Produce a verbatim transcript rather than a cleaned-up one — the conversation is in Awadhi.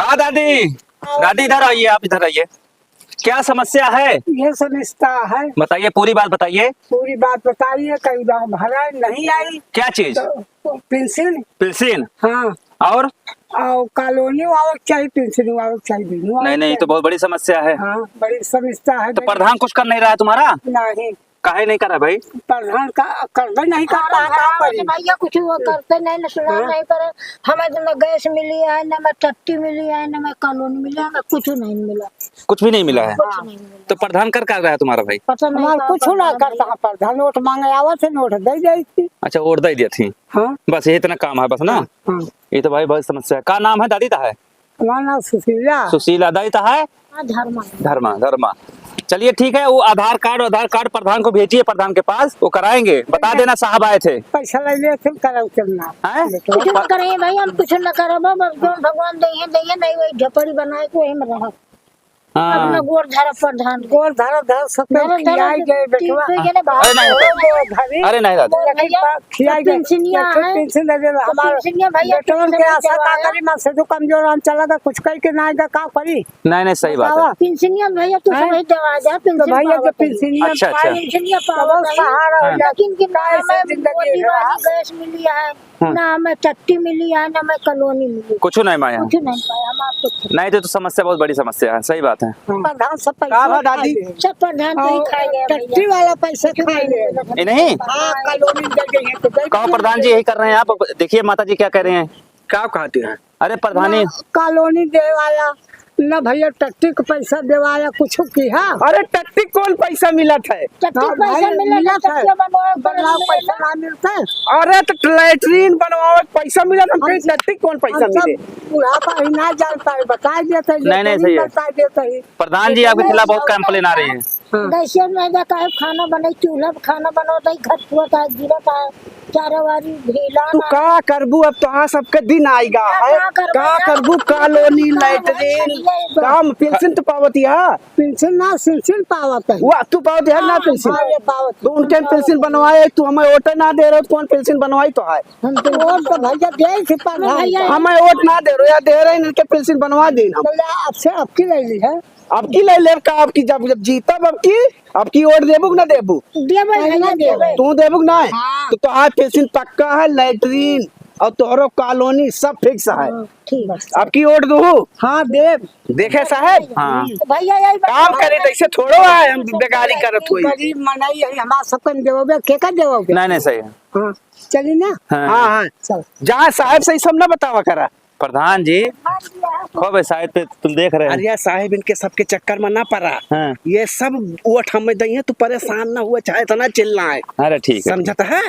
हाँ दादी, दादी इधर आइए, आप इधर आइए। क्या समस्या है? ये समस्या है। बताइए, पूरी बात बताइए। पूरी बात बताइए, कई गाँव भरा नहीं आई। क्या चीज? तो पेंशन। पेंशन? हाँ। और? और कॉलोनी वालों को चाहिए, पेंशन वालों को चाहिए, दोनों वालों नहीं, नहीं, ये तो चाहिए। बहुत बड़ी समस्या है। हाँ, बड़ी समस्या है तो भाई। प्रधान कुछ कर नहीं रहा है तुम्हारा? नहीं। काहे नहीं करा भाई? प्रधान का करबे नहीं करता है, का करी? भैया कुछ वो करते नहीं, ना सुनार हाँ। नहीं करे। हमें तो ना गैस मिली है, ना हमें टट्टी मिली है, ना हमें कॉलोनी मिली है, हमें कुछ नहीं मिला। कुछ भी नहीं मिला है? कुछ नहीं मिला। तो प्रधान कर का रहा है तुम्हारा भाई? पता नहीं हमार का कुछ ना प्रधान करता है। है, प्रधान वोट मांगे आवत है, वोट दे जाई थी। अच्छा, वोट दे दिया थी। हाँ। बस ये इतना काम है बस ना? हाँ। ये तो भाई बहुत समस्या है। का नाम है दादी ता है? हमारा नाम सुशीला। सुशीला दाई ता है? हाँ, धर्मा। धर्मा, धर्मा। चलिए ठीक है, वो आधार कार्ड, आधार कार्ड प्रधान को भेजिए, प्रधान के पास, वो कराएंगे, बता देना साहब आए थे। पैसा ले लिए थे, कराओ चलना। हैं? कुछ ना करें भाई, हम कुछ ना करब, अब जो भगवान देइहैं, देइहैं, नहीं वही झोपड़ी बनाए के वही में रहब। हाँ। अपना गोड़ धरब प्रधान के। गोड़ धरब, धरब, सब धरब, धरब, खियाई गए बेटवा। ठीक है ना, अरे नहीं, अरे नहीं दादा। लेकिन भैया, खियाई गए। पेंशनिया है। पेंशन दे देना, तो हमारे पेंशनिया भैया, बेटवन के आशा का करी, माँ से जो कमजोर हम चला था, कुछ करी के ना आएगा, का करी? नहीं, नहीं, सही बात है। बतावा। पेंशनिया भैया, तू हैं? सब ही दवा दे, तो पेंशन भैया, पावत जो है। पेंशनिया अच्छा, अच्छा। पेंशनिया पावत है। सहारा हो जाए। लेकिन कि ना हमें जिंदगी मोदी वाली गैस मिली है, हाँ। ना हमें टट्टी मिली है, ना हमें कॉलोनी मिली। कुछ नहीं माया। कुछ नहीं पाया, हम आपको नहीं, तो, तो समस्या बहुत बड़ी समस्या है, सही बात है। हाँ। प्रधान सब पैसा का बा दादी? खा गए। सब प्रधान तो ही और खा गए टट्टी भैया। वाला पैसा खा गए। ये नहीं? हाँ, कॉलोनी में दे गई है, तो दे कहो दीजिए। प्रधान जी, यही कर रहे हैं आप। अब देखिए माता जी क्या कह रहे हैं। क्या कहते हैं? अरे प्रधानी। ना कॉलोनी देवाया, ना भैया टट्टी के पैसा देवाया, कुछ किहा। अरे टट्टी कौन पैसा मिलत है? टट्टी हाँ, पैसा भाई, मिलत है, मिलत है। टट्टिया बनवावे के बनवावे मिलत पैसा है। ना मिलता है। अरे तो लैट्रिन बनवावे के पैसा मिलत, हम कहीं हम सब, टट्टी कौन पैसा हम सब मिले? बुढ़ापा ही ना जान पाए, बताए देते हैं, नहीं, नहीं, लेट्रिन सही है। बताए देते हैं। प्रधान जी, आपके खिलाफ बहुत कंप्लेन आ रही है। हाँ। गैसिया में जा काहे खाना बनाई, चूल्हा पे खाना बनावत है, घर छुअत है, गिरत है, चारवारी ढीला तू ना। का करबू, अब तोहार सबके दिन आइगा है। का करबू, कॉलोनी, लैट्रिन, काम, पेंशन तो पावत है। पेंशन ना, पेंशन पावत है। वाह, तू पावत है ना हाँ, पेंशन? हाँ, ये पावत है। तो उनके पेंशन बनवाए, तू हमें वोट ना दे रहे, कौन पेंशन बनवाई तो है? हम तो वोट तो भैया दे थे प्रधान भैया। हमें वोट ना दे रहे, या दे रहे, इनके पेंशन बनवा दे हम। बोले, आपसे आपकी ले ली है। अब की ले लेब का, अब की जब, जब जीतब अब की, अब की वोट देबू कि ना देबू? देबे भैया, देबे। तू देबू कि ना? हाँ। तो तोहार पेंशन पक्का है, लैट्रिन और तोहरो कॉलोनी सब फिक्स है। हाँ, ठीक। अब की वोट दूहू? हाँ, देब। देखे साहब? हाँ। भैया, यही बात काम करे, तो ऐसे थोड़ो है, हम बेगारी करत होई। गरीब मनई है, हमार सबके देबोगे, के का देबोगे? नहीं, नहीं, सही है। हाँ, चली ना? हाँ। हाँ, हाँ। चल। जहाँ साहब से ई सब ना बतावा करा। प्रधान जी, खूब है, शायद पे तुम देख रहे हो। अरे यार साहेब, इनके सबके चक्कर में ना पड़ा। हाँ। ये सब वोट हमें दइहैं, तू परेशान ना हुआ, चाहे इतना चिल्लाए। अरे ठीक है। समझत है?